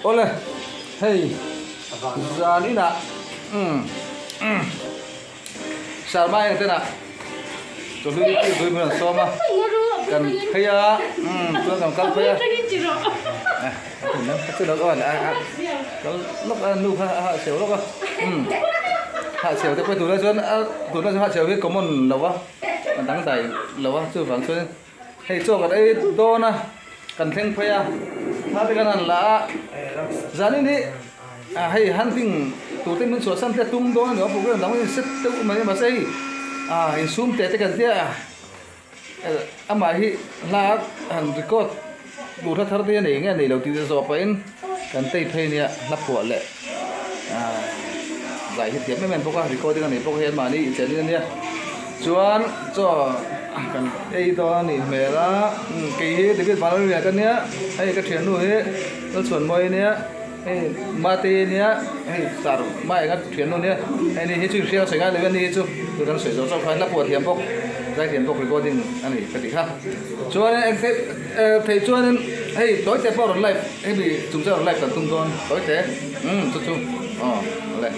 Awle hei zan inah umm umm Sharma eng ten ah chawhlui kil tui hmun an sawm a kan phei a umm chuan kan kal phei a kal lawk a nu kha a hahchhiau lawk a umm hahchhiau te pawh tunah chuan a tunah chuan hahchhiau hi common lo a a dangdai lo a chuvang chuan Hei chaw kan ei dawn a, kan thleng phei a, thla te kan han la a, zanin hi hei hunting tur te min chhuahsan te a tum dawn a ni awm program dang in set deuh mai a mahse hei ah insum teh te kan tia amah hi hla han record tur hla thar te hi a nei nge nei lo tih te zawh pahin kan tei phei nia hla phuah leh ah zai hi thiam em em bawk a recording a nei bawk a hei anmahni inchen in a nia chuan chaw kan ei dawn a nih hmel a kei hi David Vanlalriah ka nia hei ka thiannu hi Lalchhuanmawii a nia hei Mate a nia hei sar Maenga thiannu a nia hei ni hi chu inhriat a sawi ngai lo a ni hi chu tun kan sawi zawh chauh khan hla pawh a thiam bawk zai thiam bawk recording a ni ka tih kha chuan eng theih theih chuanin hei tawite pawh a rawn live hemi chung chu a rawn live kan tum dawn tawite umm chu chu aw awle.